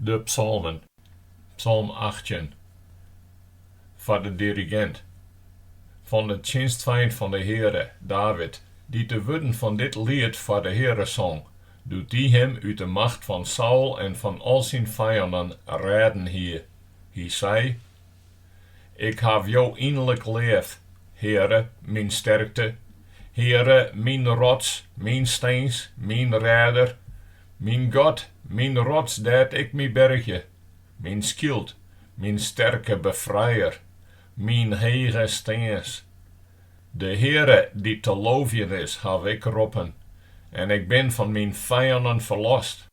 De Psalmen, Psalm 18, foar de dirigint. Fan de tsjinstfeint fan de Heare, David, dy't de wurden fan dit liet foar de Heare song, doe't dy him út 'e macht fan Saul en fan al syn fijannen rêden hie. Hy sei, Ik haw Jo ynlik leaf, Heare, myn sterkte, Heare, myn rots, myn stins, myn rêder, myn God, myn rots dêr't ik my bergje, myn skyld, myn sterke befrijer, myn hege stins. De Heare, dy't te loovjen is, haw ik roppen, en ik bin fan myn fijannen ferlost.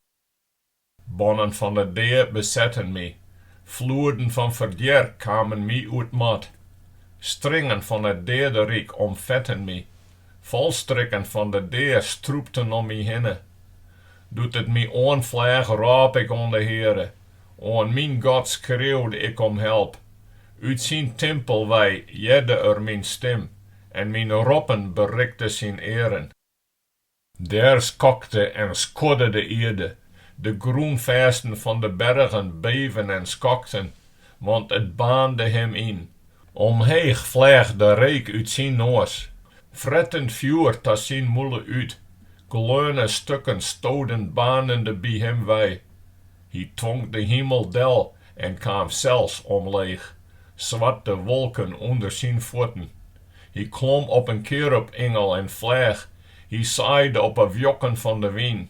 Bannen fan de dea besetten my, floeden fan ferdjer kamen my oer 't mad. Stringen fan it deaderyk omfetten my, falstrikken fan de dea strûpten om my hinne. Doe't it my oanfleach rôp ik oan de Heare, oan myn God skreaude ik om help. Ut syn timpel wei hearde Er myn stim en myn roppen berikte syn earen. Dêr skokte en skodde de ierde, de grûnfêsten fan de bergen beven en skokten, want it baarnde him yn. Omheech fleach de reek út syn noas, frettend fjoer ta syn mûle út, gleone stukken stoden baarnende by him wei. Hy twong de himel del en kaam sels omleech, swarte wolken ûnder syn fuotten. Hy klom op in kearûb-ingel en fleach, hy saaide op 'e wjokken fan de wyn.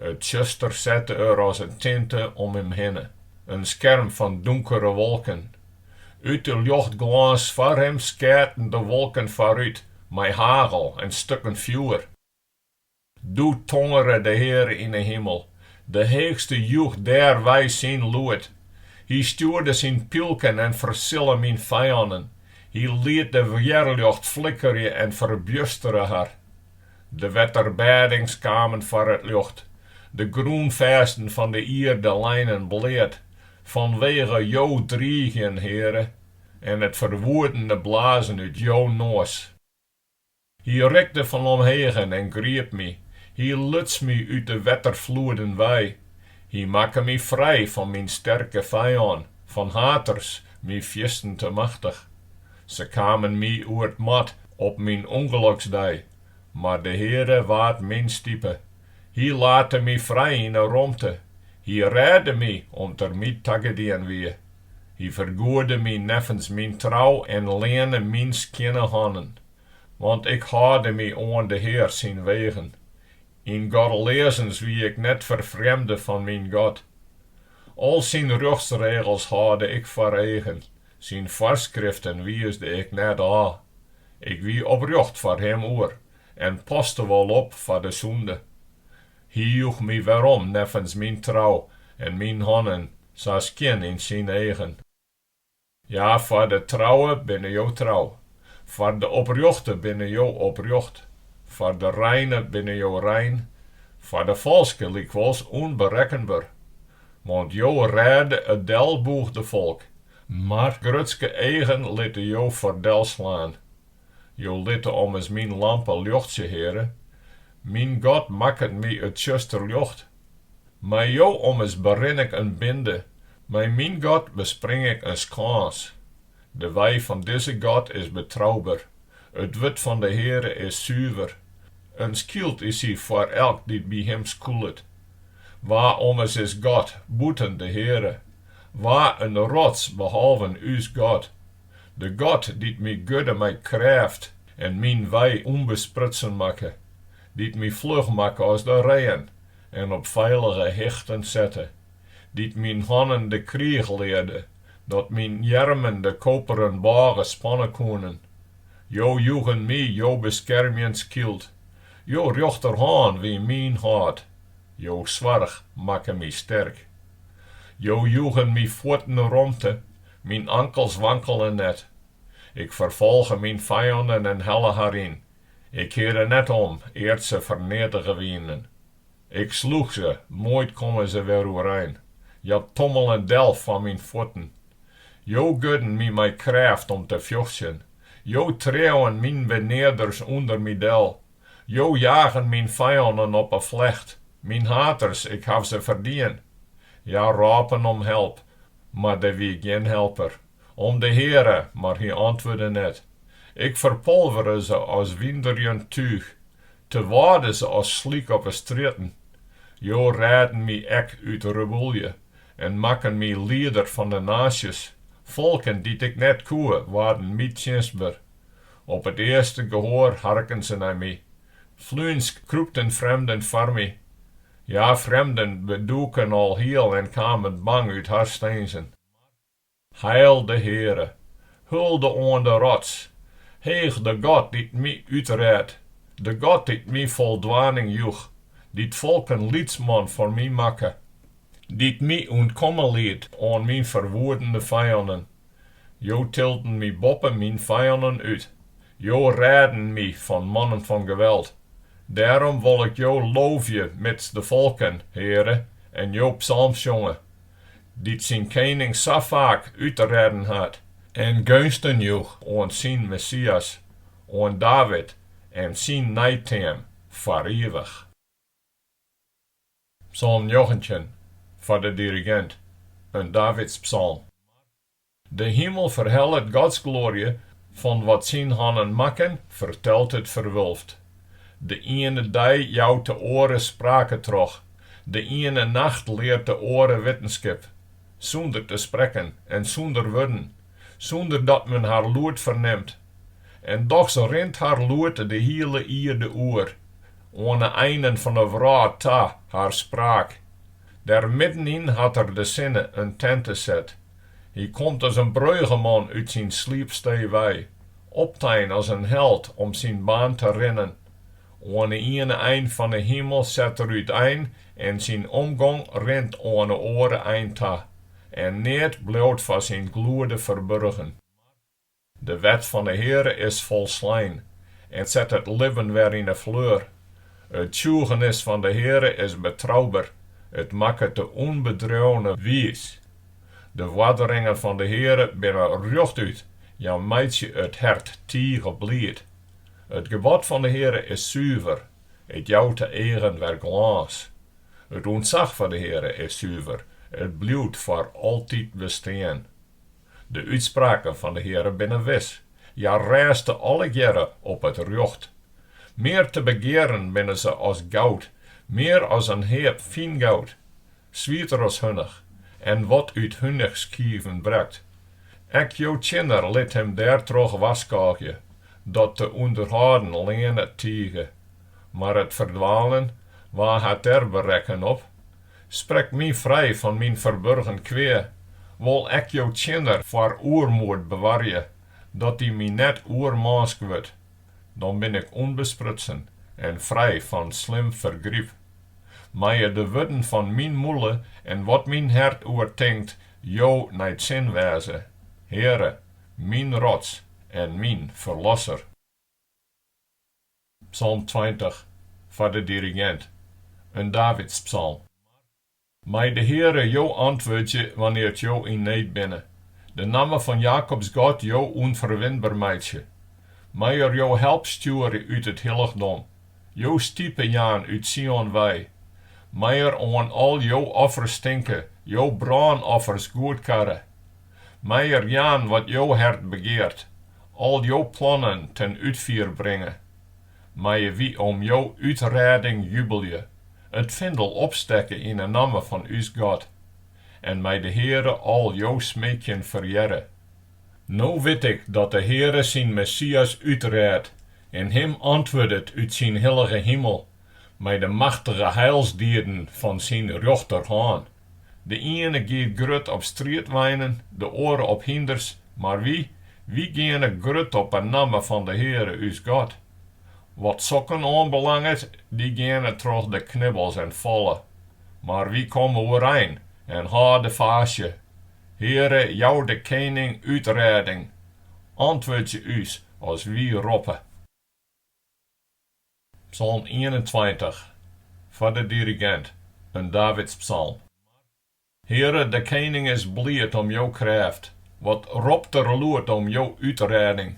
It tsjuster sette er as in tinte om him hinne, in skerm fan dûnkere wolken. Ut de ljochtglâns foar him skeaten de wolken foarút mei hagel en stukken fjoer. Doe tongere de Heare yn 'e himel, de Heechste joech dêrwei syn lûd. Hy stjoerde syn pylken en fersille myn fijannen, hy liet de wjerljocht flikkerje en ferbjustere har. De wetterbêdings kamen foar it ljocht, de grûnfêsten fan de ierde leinen bleat, fanwege jo driigjen, Heare, en it ferwoedende blazen út jo noas. Hy rikte fan omhegen en griep my, hy luts my út de wetterfloeden wei. Hy makke my frij fan myn sterke fijân, fan haters, my fierstente machtich. Se kamen my oer 't mad op myn ûngeloksdei, mar de Heare waard myn stipe. Hy late my frij yn 'e romte, hy rêde my om't er my tagedien wie. Hy fergoede my neffens myn trou en leane myn skjinne hannen. Want ik hâlde my oan de Hear syn wegen. Yn goddeleazens wie ik net ferfrjemde fan myn God. Al syn rjochtsregels hâlde ik foar eagen, syn foarskriften wiisde ik net ôf. Ik wie oprjocht foar Him oer en paste wol op foar de sûnde. Hy joech my werom neffens myn trou en myn hannen sa skjin yn syn eagen. Ja, foar de trouwe binne Jo trou, foar de oprjochte binne Jo oprjocht, foar de reine binne Jo rein, foar de falske lykwols ûnberekkenber. Want Jo rêde it delbûgde folk, mar grutske eagen litte Jo fordelslaan. Jo litte ommers myn lampe ljochtsje, Heare. Myn God makket my it tsjuster ljocht. Mei Jo ommers berin ik in binde, mei myn God bespring ik in skâns. De wei fan dizze God is betrouber, it wurd fan de Heare is suver. In skyld is hy foar elk dy't by Him skûlet. Wa ommers is God bûten de Heare? Wa in rots behalven ús God? De God dy't my gurde mei krêft en myn wei ûnbesprutsen makke, dy't my fluch makke as de reeën en op feilige hichten sette, dy't myn hannen de kriich learde, dat myn earmen de koperen bôge spanne koenen. Jo joegen my jo beskermjend skyld, jo rjochterhân wie myn hâld, jo soarch makke my sterk. Jo joegen my fuotten romte, myn ankels wankelen net. Ik ferfolge myn fijannen en helle har yn, Ik kearde net om ear't se ferneatige wienen. Ik sloech se, noait komme se wer oerein. Hja tommelen del foar myn fuotten. Jo gurden my mei krêft om te fjochtsjen. Jo treauwen myn benearders ûnder my del. Jo jagen myn fijannen op 'e flecht, myn haters, ik haw se ferdien. Hja rôpen om help, mar der wie gjin helper, om de Heare, mar Hy antwurde net. Ik ferpolvere se as wynderjend túch, tewâde se as slyk op 'e strjitten. Jo rêden my ek út rebûlje en makken my lieder fan de naasjes, folken dy't ik net koe, waarden my tsjinstber. Op it earste gehoar harken se nei my. Fleunsk krûpten frjemden foar my. Ja, frjemden bedûken alhiel en kamen bang út har stinzen. Heil de Heare! Hulde oan de Rots! Heech de God dy't my útrêdt, de God dy't my foldwaning joech, dy't folken lytsman foar my makke, dy't my ûntkomme liet oan myn ferwoedende fijannen. Jo tilden my boppe myn fijannen út, Jo rêden my fan mannen fan geweld. Dêrom wol ik Jo loovje mids de folken, Heare, en jo psalm sjonge, dy't syn kening sa faak útrêden hat en geunsten joech oan syn Messias, oan David en syn neiteam foar ivich. Psalm 19, foar de dirigint, in Davidspsalm. De himel ferhellet Gods gloarje, fan wat syn hannen makken fertelt it ferwulft. De iene dei jout de oare sprake troch, de iene nacht leart de oare wittenskip, sûnder te sprekken en sûnder wurden, sûnder dat men har lûd fernimt. En dochs rint har lûd de hiele ierde oer, oan 'e einen fan 'e wrâld ta har spraak. Dêr middenyn hat er de sinne in tinte set. Hy komt as in breugeman út syn sliepstee wei, optein as in held om syn baan te rinnen. Oan 'e iene ein fan 'e himel set er útein en syn omgong rint oan 'e oare ein ta, en neat bliuwt foar syn gloede ferburgen. De wet fan 'e Heare is folslein en set it libben wer yn 'e fleur. It tsjûgenis fan de Heare is betrouber, it makket de ûnbedreaune wiis. De oarderingen fan de Heare binne rjochtút, hja meitsje it hert tige bliid. It gebod fan de Heare is suver, it jout de eagen wer glâns. It ûntsach foar de Heare is suver, it bliuwt foar altyd bestean. De útspraken fan de Heare binne wis, hja rêste allegearre op it rjocht. Mear te begearen binne se as goud, mear as in heap fyn goud, swieter as hunnich, en wat út hunichskiven brekt. Ek jo tsjinner lit him dêrtroch warskôgje, dat te ûnderhâlden leannet tige. Mar it ferdwalen, wa hat dêr berekken op? Sprek my frij fan myn ferburgen kwea, wol ek jo tsjinner foar oermoed bewarje, dat dy my net oermânsk wurdt. Dan bin ik ûnbesprutsen en frij fan slim fergryp. Meie de wurden fan myn mûle en wat myn hert oertinkt Jo nei 't sin wêze, Heare, myn rots en myn ferlosser. Psalm 20, foar de dirigint, in Davidspsalm. Mei de Heare jo antwurdzje wannear't jo yn need binne, de namme fan Jakobs God jo ûnferwinber meitsje. Mei Er jo help stjoere út it hillichdom, jo stipe jaan út Sion wei. Mei Er oan al jo offers tinke, jo brânoffers goedkarre. Mei Er jaan wat jo hert begeart, al jo plannen ten útfier bringe. Meie wy om jo útrêding jubelje, it findel opstekke yn 'e namme fan ús God. En mei de Heare al jo smeekjen ferhearre. No wit ik dat de Heare syn Messias útrêdt en him antwurdet út syn hillige himel mei de machtige heilsdieden fan syn rjochterhân. De iene giet grut op striidweinen, de oare op hynders, mar wy, wy geane grut op 'e namme fan de Heare ús God. Wat sokken oanbelanget, dy geane troch de knibbels en falle, mar wy komme oerein en hâlde faasje. Heare, jou de kening útrêding, antwurdzje ús as wy roppe. Psalm 21, foar de dirigint, in Davidspsalm. Heare, de kening is bliid om jo krêft, wat ropt er lûd om jo útrêding.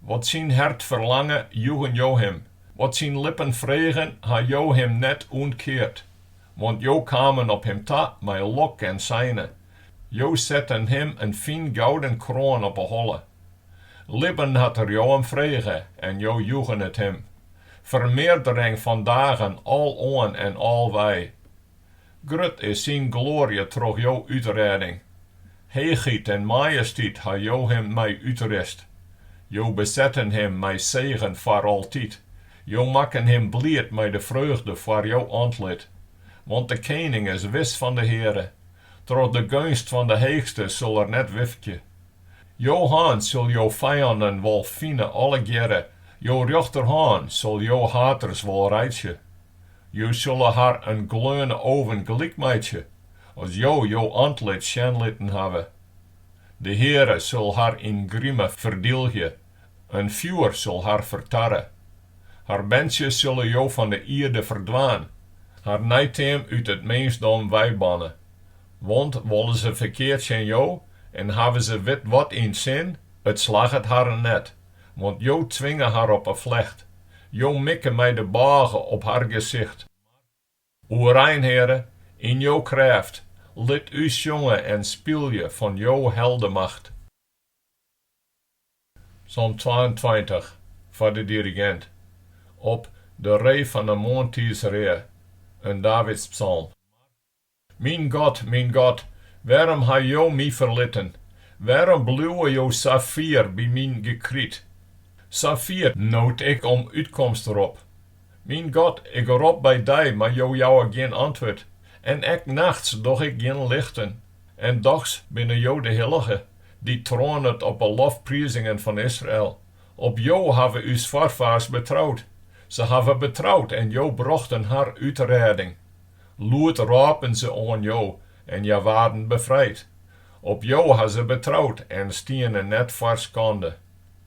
Wat syn hert ferlange, joegen Jo him, wat syn lippen fregen, ha Jo him net ûntkeard. Want Jo kamen op him ta mei lok en seine, Jo setten him in fyn gouden kroan op 'e holle. Libben hat er Jo him frege en Jo joegen it him. Fermeardering fan dagen aloan en alwei. Grut is syn gloarje troch jo útrêding. Heechheid en majesteit ha Jo him mei útrist. Jo besetten him mei segen foar altyd. Jo makken him bliid mei de freugde foar jo antlit. Want de kening is wis fan de Heare. Troch de geunst fan de Heechste sil er net wifkje. Jo hân sil jo fijannen wol fine allegearre, jo rjochterhân sil jo haters wol reitsje. Jo sille har in gleone oven gelyk meitsje, as Jo jo antlit sjen litten hawwe. De Heare sil har yn grime ferdylgje, in fjoer sil har fertarre. Har berntsjes sille Jo fan de ierde ferdwaan, har neiteam út it minskdom weibanne. Want wolle se ferkeard tsjin Jo en hawwe se wit wat yn 't sin, it slagget harren net, want Jo twinge har op 'e flecht. Jo mikke mei de bôge op har gesicht. Oerein, Heare, yn jo krêft, lit ús sjonge en spylje fan jo heldemacht. Psalm 22, foar de dirigint, op De ree fan 'e moarntiidsrea, in Davidspsalm. Myn God, myn God, wêrom ha Jo my ferlitten? Wêrom bliuwe Jo sa fier by myn gekryt? Sa fier no't ik om útkomst rop. Myn God, ik rop by dei, mar Jo jouwe gjin antwurd, en ek nachts doch ik gjin lichten. En dochs binne Jo de Hillige, dy't troanet op 'e lofprizingen fan Israel. Op Jo hawwe ús foarfaars betroud. Se hawwe betroud en Jo brochten har útrêding. Lûd rôpen se oan Jo en hja waarden befrijd. Op Jo ha se betroud en stiene net foar skande.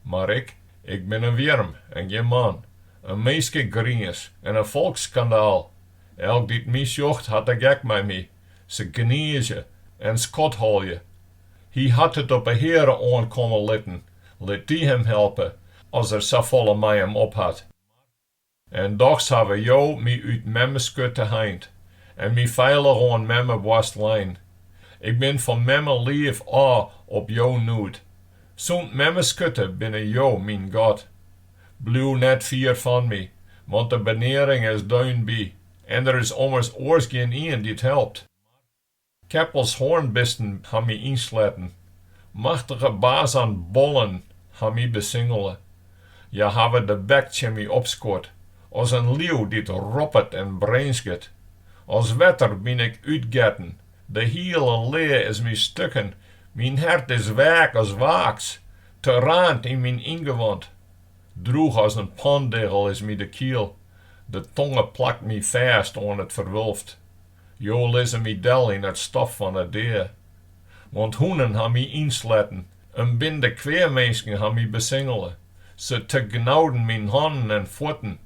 Mar ik, ik bin in wjirm en gjin man, in minskegriens en in folksskandaal. Elk dy't my sjocht hat de gek mei my, se gnize en skotholje. Hy hat it op 'e Heare oankomme litten, lit dy him helpe, as er safolle mei him op hat. En dochs hawwe Jo my út memmeskurte heind en my feilich oan memmeboarst lein. Ik bin fan memme liif ôf op Jo noed. Sûnt memmeskurte binne Jo myn God. Bliuw net fier fan my, want de benearing is deunby en der is ommers oars gjinien dy't helpt. Keppels hoarnbisten ha my ynsletten, machtige Bazan-bollen ha my besingele. Hja hawwe de bek tsjin my opskuord, as in liuw dy't roppet en brinzget. As wetter bin ik útgetten, de hiele lea is my stikken, myn hert is weak as waaks, te raand yn myn yngewant. Droech as in pandigel is my de kiel, de tonge plakt my fêst oan it ferwulft. Jo lizze my del yn it stof fan 'e dea. Want hûnen ha my ynsletten, in binde kweaminsken ha my besingele. Se tegnauden myn hannen en fuotten.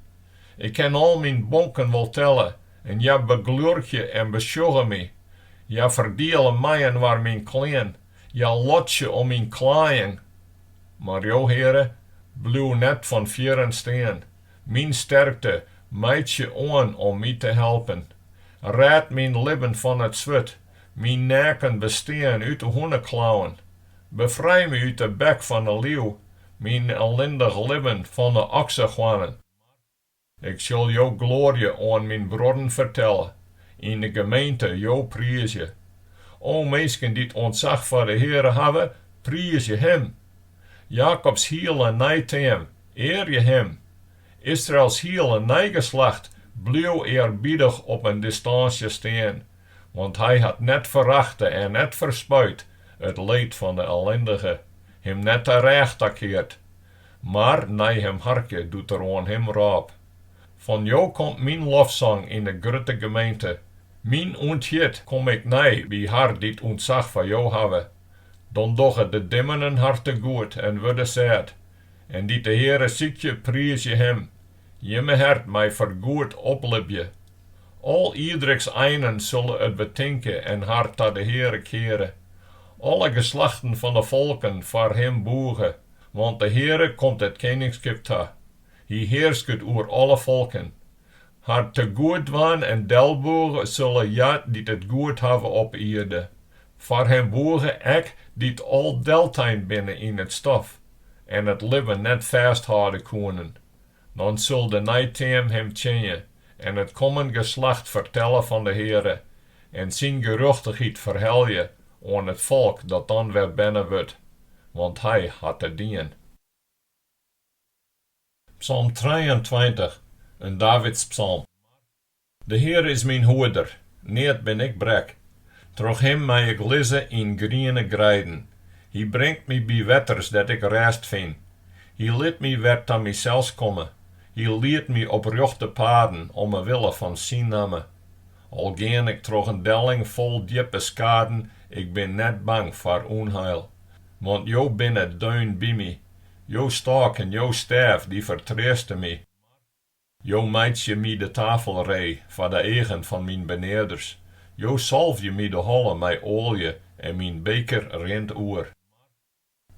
Ik kin al myn bonken wol telle, en hja begluorkje en besjogge my. Hja ferdiele mei-inoar myn klean, hja lotsje om myn klaaiïng. Mar Jo, Heare, bliuw net fan fierren stean. Myn sterkte, meitsje oan om my te helpen. Rêd myn libben fan it swurd, myn neaken bestean út 'e hûneklauwen. Befrij my út 'e bek fan 'e liuw, myn ellindich libben fan 'e oksehoarnen. Ik sil jo gloarje oan myn bruorren fertelle, yn 'e gemeente jo priizje. O minsken dy't ûntsach foar de Heare hawwe, priizje Him! Jakobs hiele neiteam, earje Him! Israels hiele neigeslacht, bliuw earbiedich op in distânsje stean, want Hy hat net ferachte en net ferspuid it leed fan de ellindige, him net de rêch takeard, mar nei him harke doe't er oan Him rôp. Fan Jo komt myn lofsang yn 'e grutte gemeente, myn ûnthjit kom ik nei by har dy't ûntsach foar Jo hawwe. Dan dogge de dimmenen har te goed en wurde sêd, en dy't de Heare sykje, priizje Him. Jimme hert mei foargoed oplibje. Al ierdryks einen sille it betinke en har ta de Heare keare. Alle geslachten fan de folken foar Him bûge, want de Heare komt it keningskip ta. Hy hearsket oer alle folken. Har tegoed dwaan en delbûge sille hja dy't it goed hawwe op ierde. Foar him bûge ek dy't al deltein binne yn it stof en it libben net fêsthâlde koenen. Dan sil de neiteam him tsjinje en it kommend geslacht fertelle fan de Heare en syn gerjochtichheid ferhelje oan it folk dat dan wer berne wurdt, want Hy hat it dien. Psalm 23, in Davidspsalm. De Hear is myn hoeder, neat bin ik brek. Troch Him mei ik lizze yn griene greiden. Hy bringt my by wetters dêr't ik rêst fyn. Hy lit my wer ta mysels komme. Hy liedt my op rjochte paden om 'e wille fan syn namme. Al gean ik troch in delling fol djippe skaden, ik bin net bang foar ûnheil. Want Jo binne deun by my. Jo stôk en jo stêf, dy fertreaste my. Jo meitsje my de tafel ree foar de eagen fan myn benearders. Jo salvje my de holle mei oalje en myn beker rint oer.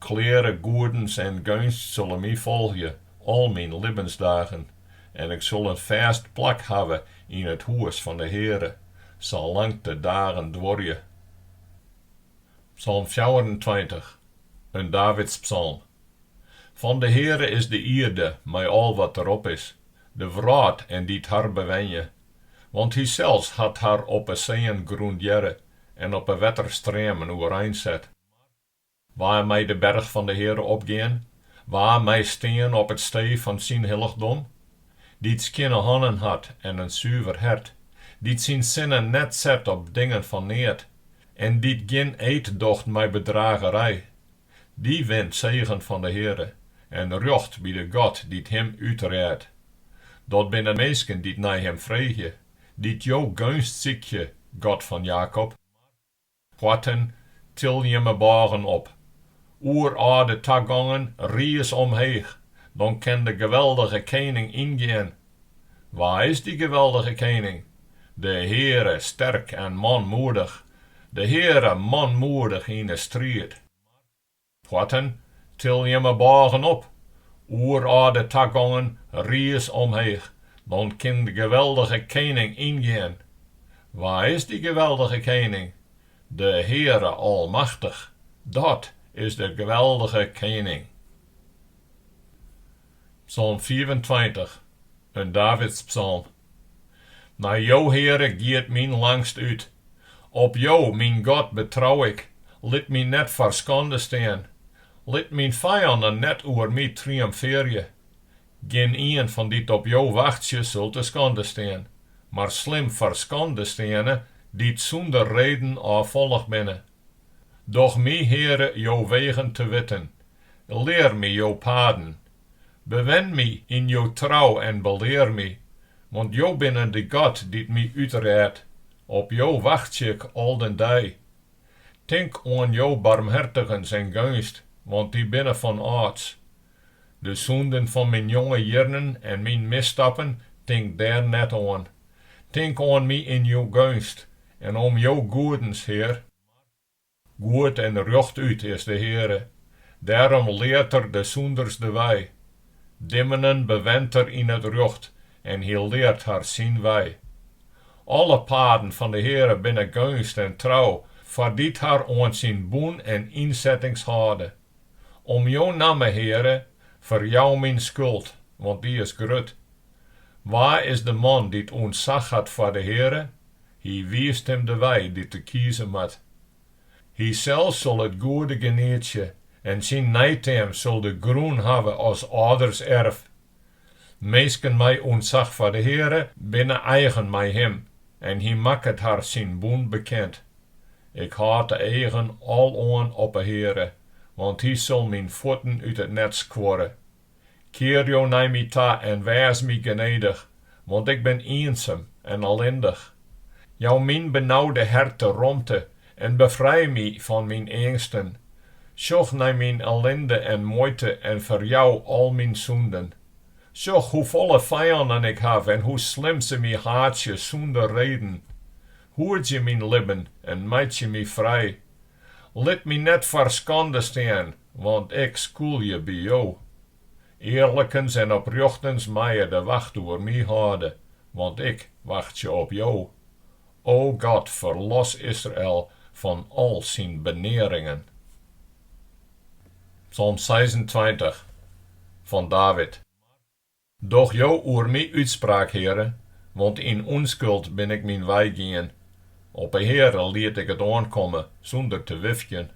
Kleare goedens en geunst sille my folgje al myn libbensdagen, en ik sil in fêst plak hawwe yn it hûs fan de Heare, salang't de dagen duorje. Psalm 24, in Davidspsalm. Fan de Heare is de ierde mei al wat derop is, de wrâld en dy't har bewenje. Want Hysels hat har op 'e seeën grûndearre en op 'e wetterstreamen oereinset. Wa mei de berch fan de Heare opgean? Wa mei stean op it stee fan syn hillichdom? Dy't skjinne hannen hat en in suver hert, dy't syn sinnen net set op dingen fan neat en dy't gjin eed docht mei bedragerij. Dy wint segen fan de Heare en rjocht by de God dy't him útrêdt. Dat binne minsken dy't nei Him freegje, dy't jo geunst sykje, God fan Jakob. Poarten, til jimme bôgen op. Oerâlde tagongen, riis omheech, dan kin de geweldige kening yngean. Wa is dy geweldige kening? De Heare, sterk en manmoedich, de Heare, manmoedich yn 'e striid. Poarten, til jimme bôgen op. Oerâlde tagongen, riis omheech, dan kin de geweldige kening yngean. Wa is dy geweldige kening? De Heare Almachtich, dat is de geweldige kening. Psalm 25, in Davidspsalm. Nei Jo, Heare, giet myn langst út. Op Jo, myn God, betrou ik, lit my net foar skande stean. Lit myn fijannen net oer my triomfearje. Gjinien fan dy't op Jo wachtsje sil te skande stean, mar slim foar skande steane dy't sûnder reden ôffallich binne. Doch my, Heare, jo wegen te witten, lear my jo paden. Bewen my yn jo trou en belear my, want Jo binne de God dy't my útrêdt, op Jo wachtsje ik al den dei. Tink oan jo barmhertigens en geunst, want dy binne fan âlds. De sûnden fan myn jonge jierren en myn misstappen, tink dêr net oan. Tink oan my yn jo geunst en om jo goedens, Hear. Goed en rjochtút is de Heare, dêrom leart Er de sûnders de wei. Dimmenen bewent Er yn it rjocht en Hy leart har syn wei. Alle paden fan de Heare binne geunst en trou foar dy't har oan syn bûn en ynsettings hâlde. Om jo namme, Heare, ferjou myn skuld, want dy is grut. Wa is de man dy't ûntsach hat foar de Heare? Hy wiist him de wei dy't er kieze moat. Hysels sil it goede genietsje en syn neiteam sil de grûn hawwe as âlders erf. Minsken mei ûntsach foar de Heare binne eigen mei Him en Hy makket har syn bûn bekend. Ik hâld de eagen aloan op 'e Heare, want Hy sil myn fuotten út it net skuorre. Kear Jo nei my ta en wês my genedich, want ik bin iensum en allindich. Jou myn benaude herte romte en befrij my fan myn eangsten. Sjoch nei myn ellinde en muoite en ferjou al myn sûnden. Sjoch hoefolle fijannen ik haw en hoe slim se my haatsje sûnder reden. Hoedzje myn libben en meitsje my frij. Lit my net foar skande stean, want ik skûlje by Jo. Earlikens en oprjochtens meie de wacht oer my hâlde, want ik wachtsje op Jo. O God, ferlos Israel fan al syn benearingen. Psalm 26, fan David. Doch Jo oer my útspraak, Heare, want yn ûnskuld bin ik myn wei gien. Op 'e Heare liet ik it oankomme, sûnder te wifkjen.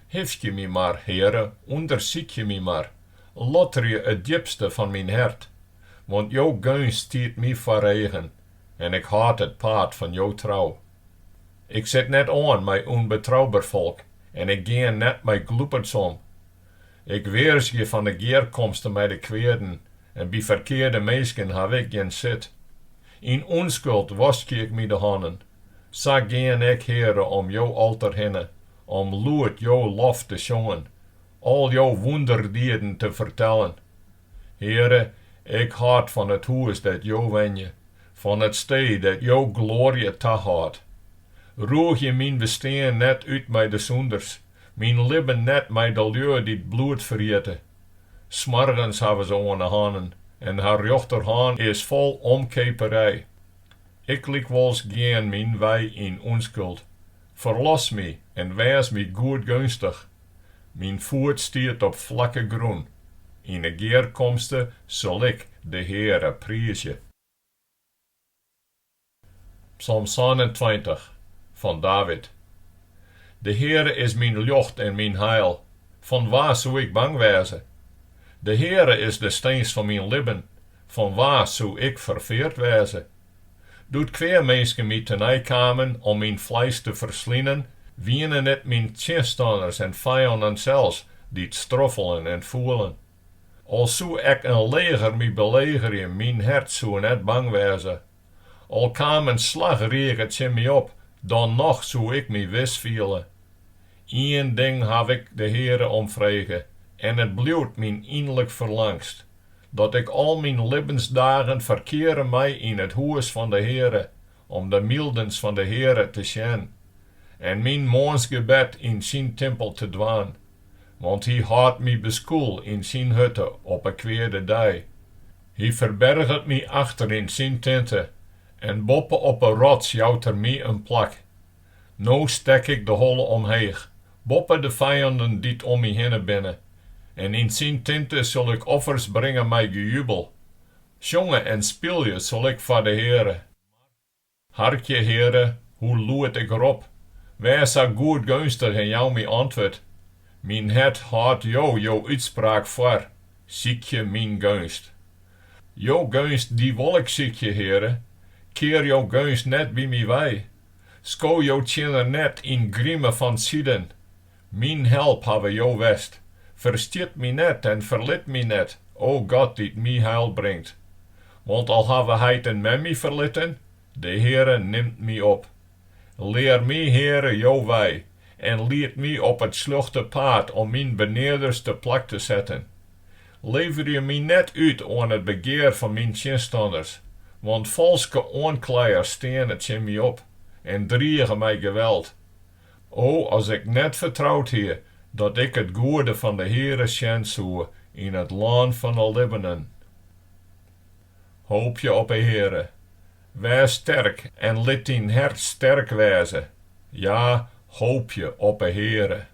Hifkje my mar, Heare, ûndersykje my mar, lotterje it djipste fan myn hert. Want jo geunst stiet my foar eagen, en ik hâld it paad fan jo trou. Ik sit net oan mei ûnbetrouber folk en ik gean net mei glûperts om. Ik wearzgje fan de gearkomste mei de kweaden en by ferkearde minsken haw ik gjin sit. Yn ûnskuld waskje ik my de hannen. Sa gean ik, Heare, om jo alter hinne, om lûd jo lof te sjongen, al jo wûnderdieden te fertellen. Heare, ik hâld fan it hûs dêr't Jo wenje, fan it stee dêr't jo gloarje tahâldt. Roegje myn bestean net út mei de sûnders, myn libben net mei de lju dy't bloed ferjitte. Smoargens hawwe se oan 'e hannen en har rjochterhân is fol omkeaperij. Ik lykwols gean myn wei yn ûnskuld. Ferlos my en wês my goedgeunstich. Myn foet stiet op flakke grûn. Yn 'e gearkomste sil ik de Heare priizje. Psalm 27, fan David. De Heare is myn ljocht en myn heil, fan wa soe ik bang wêze? De Heare is de stins fan myn libben, fan wa soe ik ferfeard wêze? Doe't kweaminsken my tenei kamen om myn fleis te ferslinen, wienen it myn tsjinstanners en fijannen sels dy't stroffelen en foelen. Al soe ek in leger my belegerje, myn hert soe net bang wêze. Al kaam in slachrige tsjin my op, dan noch soe ik my wis fiele. Ien ding haw ik de Heare om frege, en it bliuwt myn ynlik ferlangst, dat ik al myn libbensdagen ferkeare mei yn it hûs fan de Heare, om de myldens fan de Heare te sjen en myn moarnsgebed yn syn timpel te dwaan. Want Hy hâldt my beskûl yn syn hutte op 'e kweade dei. Hy ferberget my achter yn syn tinte en boppe op 'e rots jout Er my in plak. No stek ik de holle omheech, boppe de fijannen dy't om my hinne binne, en yn syn tinte sil ik offers bringe mei gejubel. Sjonge en spylje sil ik foar de Heare. Harkje, Heare, hoe lûd ik rop. Wês sa goedgeunstich en jou my antwurd. Myn hert hâldt Jo jo útspraak foar, sykje myn geunst. Jo geunst, dy wol ik sykje, Heare, kear jo geunst net by my wei. Sko jo tsjinner net yn grime fansiden. Myn help hawwe Jo west. Ferstjit my net en ferlit my net, o God dy't my heil bringt. Want al hawwe heit en mem my ferlitten, de Heare nimt my op. Lear my, Heare, jo wei, en lied my op it sljochte paad om myn benearders te plak te setten. Leverje my net út oan it begear fan myn tsjinstanners, want falske oankleiers steane tsjin my op en drige mei geweld. O, as ik net fertroud hie dat ik it goede fan de Heare sjen soe yn it lân fan 'e libbenen. Hoopje op 'e Heare. Wês sterk en lit dyn hert sterk wêze, ja, hoopje op 'e Heare.